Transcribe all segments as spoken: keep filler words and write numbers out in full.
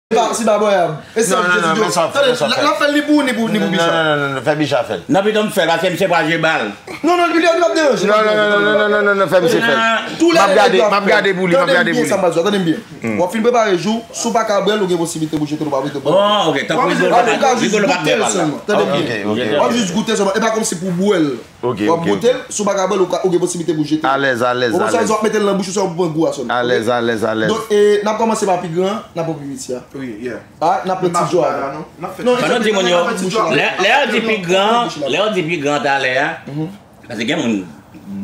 Se pa, se pa bòyab. E sa, non, non, non, men sa fè, men sa fè. N ap fè l ni pou ou, ni pou, ni pou Bicha. Non, non, non, non, fè Bicha fè l. Non, pito m fè l, paske misye pa jwe bal. Non, non, li, li ap deranje. Non, non, non, non, fè misye fè l. M ap gade, m ap gade pou li, m ap gade pou li. Tande m byen, sa m pral di w, tande m byen. W ap fin prepare jou, si w pa ka bwè l, ou gen posiblite pou jete l, ou pa mete bòyò. Bon, ok, tankou Rigolo pa, Rigolo pa bwè bal. Tande m byen. W ap jis goute l sèlman. E pa kòmsi pou bwè l. Ok, ok. W ap goute l, si w pa ka bwè l, ou gen posiblite pou jete l. Alèz, alèz, alèz. Ou konprann sa, w ap mete l nan bouch ou, se pou pran gou a sèlman. Alèz, alèz, alèz. Donk, e, n ap kòmanse pa pi gran an, n ap pran pi piti a. Wi, yeah. A, n ap pran Ti Djo a. Non, non, di moun yo, lè, lè yo di pi gran, lè yo di pi gran talè a, paske gen moun,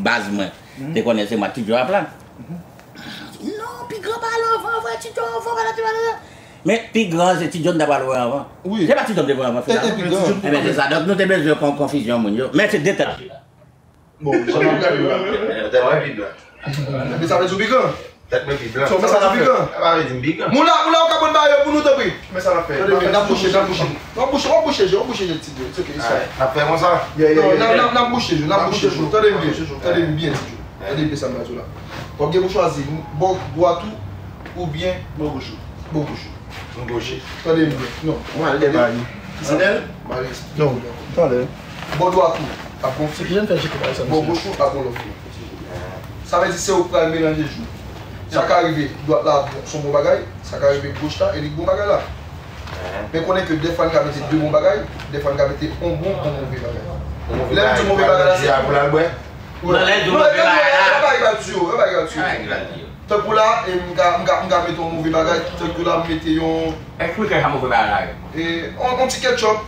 baz mwen, te konnen se mwen Ti Djo ap la. Non, pi gran pa al anvan, vre, Ti Djo anvan, pa nan ti bagay la. Men pi gran, se Ti Djo n ta pral wè anvan. Wi. Se pa Ti Djo m te wè anvan, finalman. Enben, se sa. Donk, nou te bezwen kon, konfizyon moun yo. Men se de tèt. Bon, jan m ap gade la. Tèt mwen pi blan. Men sa vle di w pi gran. Tèt mwen pi blan. So, men sa vle di w pi gran. Sa pa vle di m pi gran. Moun la, moun la, ou ka pran bagay yo pou nou, tanpri. Men sa n ap fè. Tande byen, n ap bouche, n ap bouche. W ap bouche, w ap bouche je, w ap bouche je, Ti Djo. It's ok, it's fine. N ap fè konsa? Non, n ap, n ap bouche je, n ap bouche je. Tande m byen, tande m byen, Ti Djo. Tande byen sa m pral di w la. W ap gen pou chwazi bò dwat ou oubyen bò goch ou. Bò goch ou. M goche. Tande m byen. Non. Mwen al dèyè. Anlè l? Malis. Non, talè. Bò dwat ou ap gon fi. Bò goch ou ap gon lòt fi. Sa vle di se ou k pral melanje jou. Sa ka rive dwat la se yon bon bagay, sa ka rive goch la e li k bon bagay la. Men konnen ke dèfwa n ka mete de bon bagay, dèfwa n ka mete yon bon, yon move bagay. Lè m di move bagay la, se pou l al bwè. Non, lè l di w move bagay la. Yo pa egal di yo, yo pa egal di yo. Tankou la, e m ka, m ka, m ka mete yon move bagay, tankou la, m mete yon. Eksplike sa move bagay la ye. E, yon, yon ti ketchup.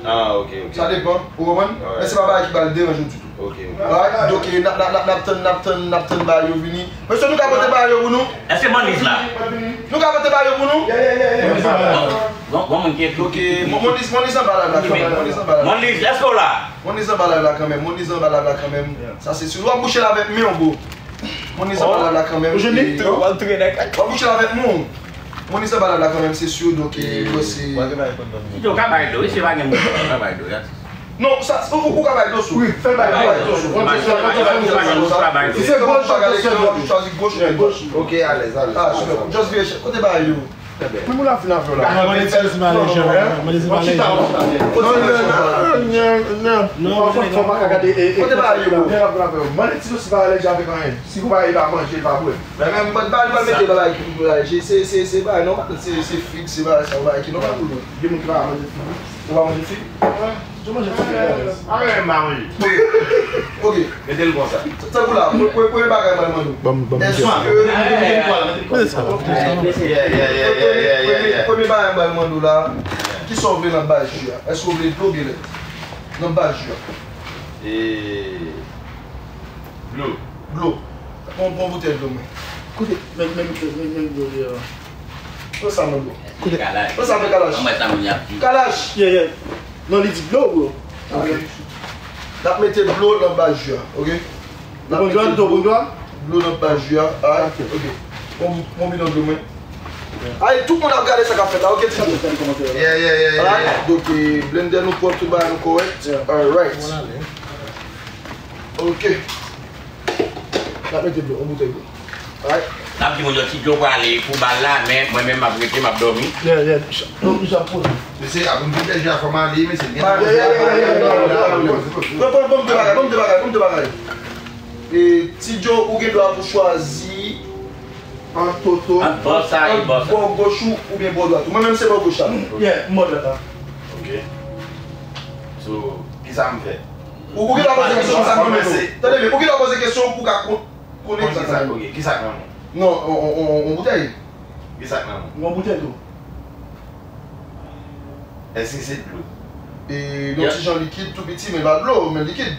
Ah, ok, ok. Sa depann, ou konprann? Men se pa bagay ki pral deranje w ditou. Ok, ok. Alright? Donk, e, n ap, n ap, n ap, n ap tann, n ap tann, n ap tann bagay yo vini. Mesye, nou ka pote bagay yo pou nou? Èske Manlis la? Nou ka pote bagay yo pou nou? Yeah, yeah, yeah, yeah. Bon, bon, bon moun ki ekri. Ok, Mon-, Monlis, Monlis anba la, la, kanmenm, Monlis anba la. Monlis, èske w la? Monlis anba la, la, kanmenm, Monlis anba la, la, kanmenm. Sa se si w ap bouche l avèk men w, bro. Monlis anba la, la, kanmenm. Ou jwenn li tou, w ap tounen nan kaka. W ap bouche l avèk men w. Monlis anba la, la, kanmenm, se si, donk, e, bro, se. Yo ka bay dlo, wi, se pa gen moun ki ka bay dlo, ya. Non, sa, ou, ou, ou ka bay dlo sou. Wi, fè bay dlo. Ou ka bay dlo sou. Si se goch, ou chwazi goch, ou goch. Ok, alèz, alèz. Ah, super. Just veye, kote bagay yo? Moun la fin avè w la. Mande ti Josi pa alèji avè w. Mande ti Josi pa alèji. Non, non, non. Fò, fò, fò pa ka gade, e, e, kote bagay yo? Mande ti Josi pa alèji avèk anyen. Si kou bagay li pa manje, li pa bwè. Men, men, mwen pa, pa mete bagay ki pou alèji. Se, se, se bagay nòmal. Se, se fig, se bagay sa, bagay ki nòmal pou nou. Gen moun ki pa manje fig. Ou pa manje fig? Yo manje fig. Mwen menm pa manje. Ok. Ok. Mete l konsa. Tankou la, pre-, pre-, premye bagay mwen mande w. Èske, premye, premye bagay mwen mande w la, kisa w vle nan baz ji a? Èske w vle dlo oubyen lèt? Nan baz ji a. E, dlo. Dlo. Pran, pran boutèy dlo mwen. Kote, men, men, men, men, men dlo li a. Pran sa mwen dlo. Kote? Pran sa mwen Kalash. Kalash. Yeah, yeah. Non, li di dlo, bro. Ok. N ap mete dlo nan baz ji a, ok? N ap mete dlo, dlo nan baz ji a. Alright, ok. Bon, bon bidon dlo mwen. Ay, tout moun ap gade sa k ap fèt la, ok, Ti Djo? Yeah, yeah, yeah, yeah, yeah. Alright, donk, eh, blendè nou pwòp, tout bagay nou kòrèk. Alright. Ok. N ap mete dlo, yon boutèy dlo. Alright. N ap di moun yo Ti Djo prale pou bal la, men mwen menm m ap rete, m ap dòmi. Yeah, yeah. Donk, nou sa poze. Mesye, apre m fin fè jwe a, fò m ale, mesye. Gen tan pou jwe a. Pran, pran, pran m de bagay, pran m de bagay, pran m de bagay. E, Ti Djo, ou gen dwa pou chwazi ant toto, ant bò sa e bò sa, bò goch ou oubyen bò dwat ou. Mwen menm se bò goch la. Yeah, m bò dwat la. Ok. So, kisa m fè? Ou, ou gen dwa poze kesyon, kisa m fè? Tande byen, ou gen dwa poze kesyon pou ka kon-, konnen kisa k nan men w. Ok, kisa k nan men w? Non, on, on, on, on boutèy. Kisa k nan men w? Yon boutèy tou. Èske se dlo? E, yon ti jan likid, tou piti, men pa dlo, men likid.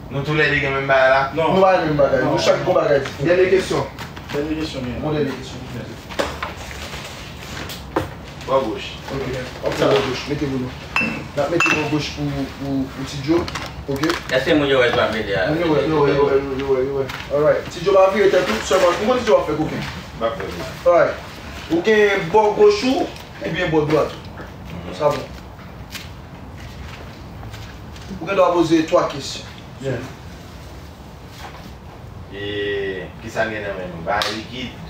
Nou toulède gen menm bagay la? Non. Nou pa gen menm bagay. Nou chak gen yon bagay diferan. Dènye kesyon. Dènye kesyon, men. Yon dènye kesyon. Bò goch. Ok. W ap fè bò goch. Mete pou nou. N ap mete bò goch pou, pou, pou Ti Djo. Ok. Èske moun yo wè sa m mete a? Moun yo wè, yo wè, yo wè, yo wè, yo wè. Alright. Ti Djo pa vire tèt ou, sèlman. Ou konn Ti Djo ap fè koken. M ap fè koken. Alright. Ou gen bò goch ou, oubyen bò dwat ou. Sa bon. Ou gen dwa poze twa kesyon. Yeah. E, kisa n gen nan men nou? Bagay likid,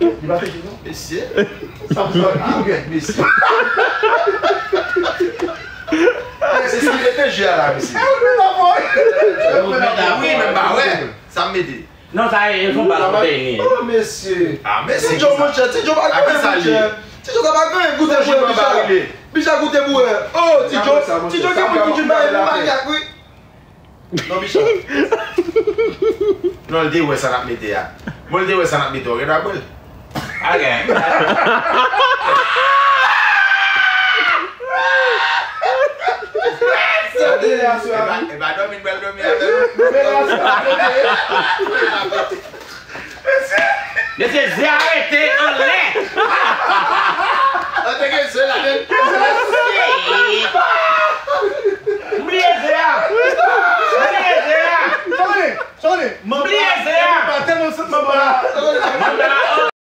Li pa fè je non. Mesye. Sa m sa. Arèt, mesye. Mesye, sa mete je a la, mesye. Wi, men ba wè. Sa m mete. Non, sa e, e fon pa sou peyi. Oh, mesye. Ah, mesye. Ti Djo, monchè, Ti Djo pa gen monchè. Ti Djo sa pa gen goute pou wè, Bicha. Bicha goute pou wè. Oh, Ti Djo, Ti Djo gen moun ki di bagay manyak, wi. Non, Bicha. Non, l te wè sa n ap mete a. Bon, l te wè sa n ap mete, ou gen dwa bwè l. Ok. E pa, e pa dòmi, n pral dòmi avè nou. Mesye, zè a